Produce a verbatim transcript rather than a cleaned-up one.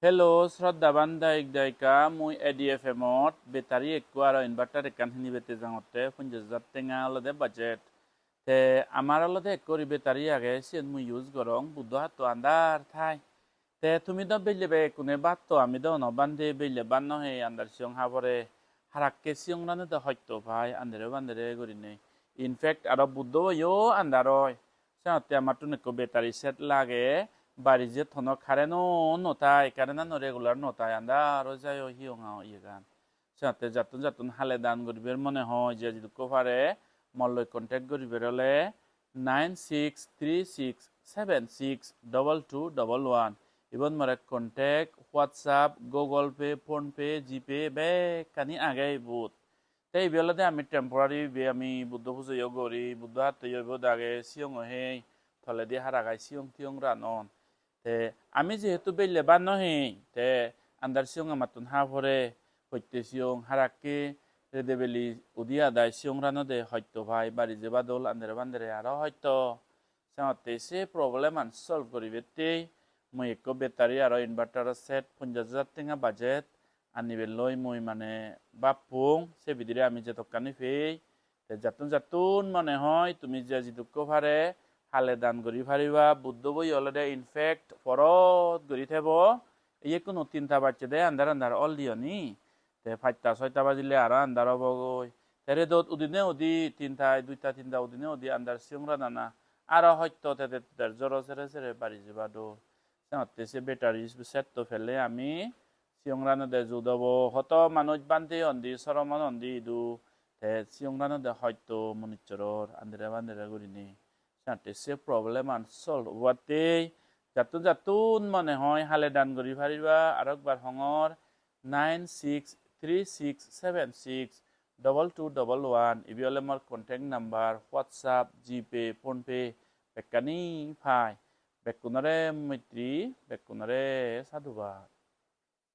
Hello, shraddhaban dayok dayika, mui A D F M ot battery ekko aro inverter ekkan hinibatte jangotte, ponjash hajar tenga olode budget. Te amar olode ekko guri battery age, siyen mui use gorong, Buddho hatto andar thai. Te tumi do belle bekkune batto, ami do ono bhante belle banno he andar siyong habore, harakke siyong rano do hoito pai, andere bandere gurinei. In fact, aro Buddho yo andar oi. Senotte amattun ekko battery set lage, bari je tono current o no tai, current ano regular no tai, andar oi jai o hiyonga o iyegan. Senotte jattun jattun hale dan guribar mone hoi, je jidukko pare, molloi contact guribar ole nine six three six seven six double two double one. Ibot more contact, WhatsApp, Google Pay, PhonePe, GPay bekkani age ibot. Te ibe olode ami temporary, ibe ami Buddho pujo yo gori, Buddho hatto yo ibot age, siyongo hei, toledi hara gai siyong tiyong ranon. Te ami jehetu belle banno he, te andar siyong amattun ha pore, hotte siyong harakke rede beli udi adai siyong ranode hoito pai, bari jeba dol andere bandere aro hoito. Senotte se problem an solve guribatte mui ekko battery aro inverter set ponjash hajar tenga budget anibelloi mui mane bappung, se bidire ami jedokkani pei. Te jattun jattun mone hoi tumi je jidukko pare hale dan guri pariba, Buddho boi olode in fact porot guri thebo, iyekkunu tinta bajjede andar andar oldi oni. Te pachta soita bajile aro andar obogoi. Te redot udine udi tinta, duita tinta udine udi andar siyong ranana aro hoito tede teder joro sere sere bari jeba dol. Senotte se battery set to pele ami siyong ranode jut obo. Hoto manuj bhante ondi, soromon ondi idu, te siyong ranode hoito munissoror andere bandere gurinei. Senotte se problem an solve obatte jattun jattun mone hoi hale dan guri pariba, aro ekbar hongor, nine six three six seven six double two double one. Ibe ole mor contact number, WhatsApp, GPay, PhonePe bekkani pai. Bekkunore moitri, bekkunore sadhubad.